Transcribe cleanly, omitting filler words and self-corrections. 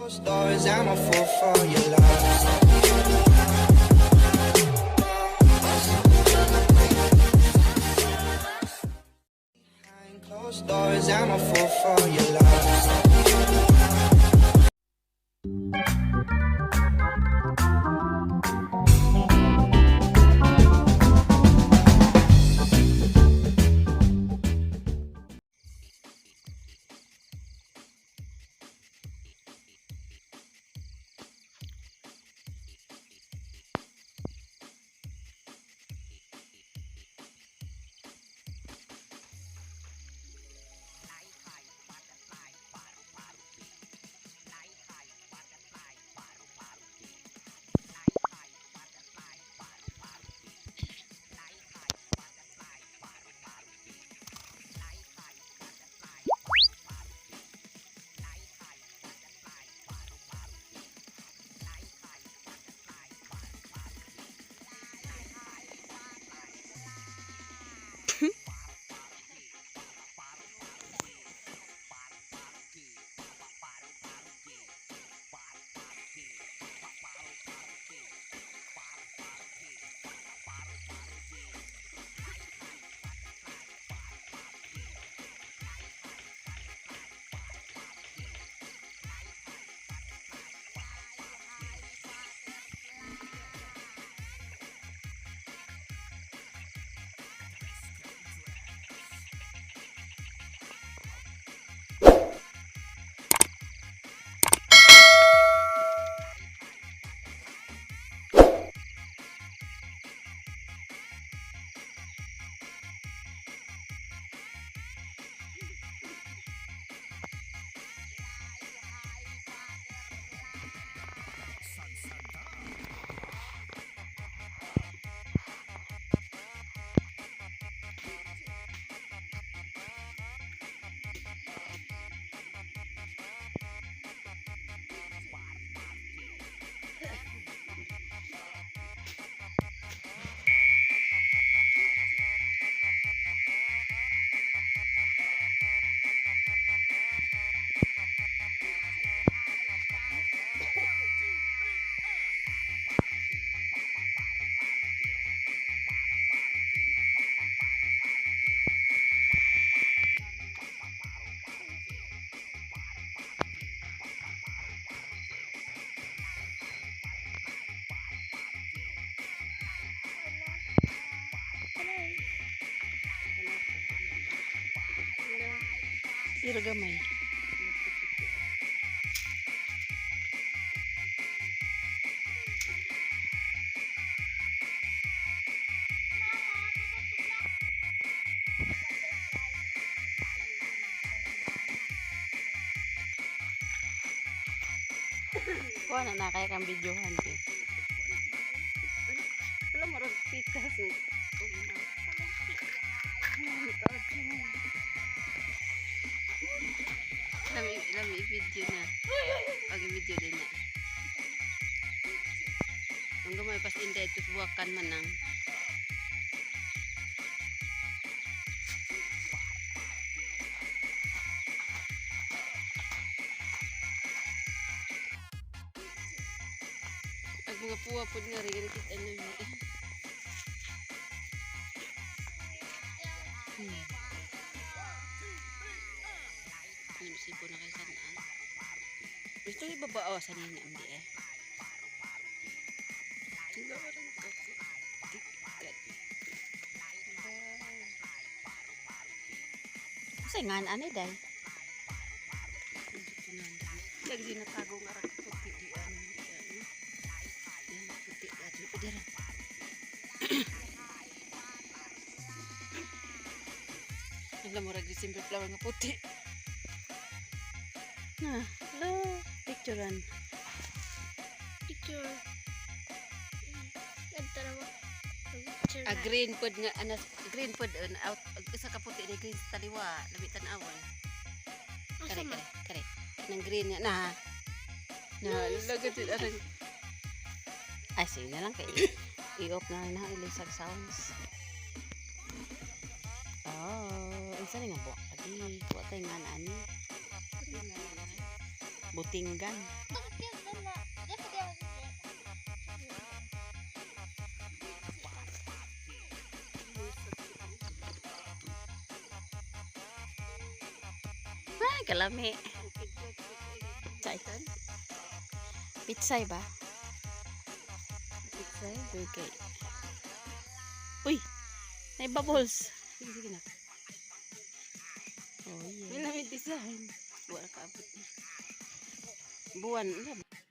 Closed doors, I'm a fool for your love. Behind closed doors, I'm a fool for your love. Pero gamay. Kuha na na kaya kang videohan eh. Wala mo rin pitas eh. Lami, lami video na. Pag video din na. Ang gamay pas inday ito buwakan man ang. Ag mga puwa pod nga rin kita ano ni. Ano sipo na kay sanaan. Gusto ni baba oh sa nina hindi eh. Lorang ka tikat. Sa nga ani day. Lagi natago nga ra puti di ano. Yan, puti ato dira. Alam mo ra December flower nga puti. Na, la, picturean. Picture. Ganda naman. Picture A na. Green pod nga anas green pod out isa ka puti ni green sa taliwa, labi tan-awon. Asa Kare man? Kare kare. Nang green nga na. Na lagat din arang. Ay sige na lang kay i-off na lang na ilisag sounds. Oh, unsa ni nga buak padi? Wa tay nga na ani. Butinggan. Ah, kalami. Pitsay. Pitsay ba? Pitsay? Okay. Uy! May bubbles. Sige, sige na. Oh, May yeah. lamit design. Wala ka abot. Buwan. Ano?